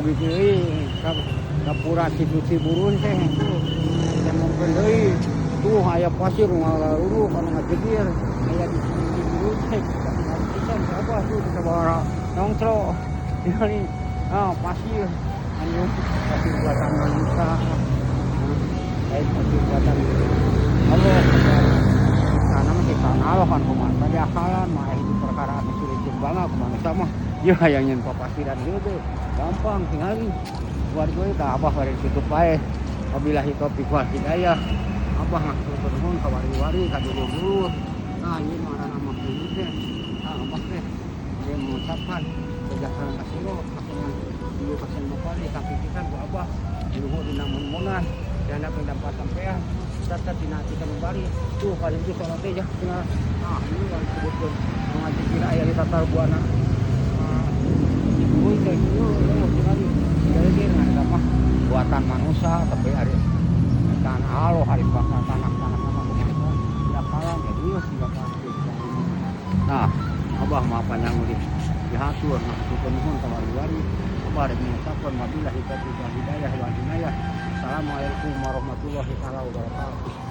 Deui ka gapura Situ Ciburuy teh tuh temongkeun deui tuh aya pasir ngagaruruk anu ngajegir aya di Situ Ciburuy teh pisan abah tuh sabaraha nongtro tingali ah pasir anu pasir buatan manusia, lain pasir buatan Allah. Karena mah kita Allah kan kumaha tadi akalan mah itu perkara anu sulit jeung bangga ku manusia mah ya hayang nyeun papasiran gitu gampang. Tingali buat gue tah abah bari tutup bae. Wabillahi taufiq wal hidayah. Abah ngatur nuhun ka wari-wari ka dulur-dulur. Nah, ieu mah ngaranna mah teh. Nah, abah teh dia mengucapkan kesejahteraan kasiro kasengan ieu kasen mapali kapitikan ku abah luhur dina mun-munan dana pendapat sampean serta tina ati kanu bari tuh kali itu salat teh ya tinggal. Nah, ini yang disebutkeun ngaji kira aya di tatar buana Ciburuy teh ieu tingali jadi ngan mah buatan manusia, tapi ari tanah Allah hari bakal tanah-tanah sama kumaha diakalan jadi ieu siga. Nah, abah mah panjang di dihatur ngahaturkeun nuhun ka wari-wari. Abah rek mengucapkan wabillahi taufiq wal hidayah wal inayah. Assalamualaikum warahmatullahi taala wabarakatuh.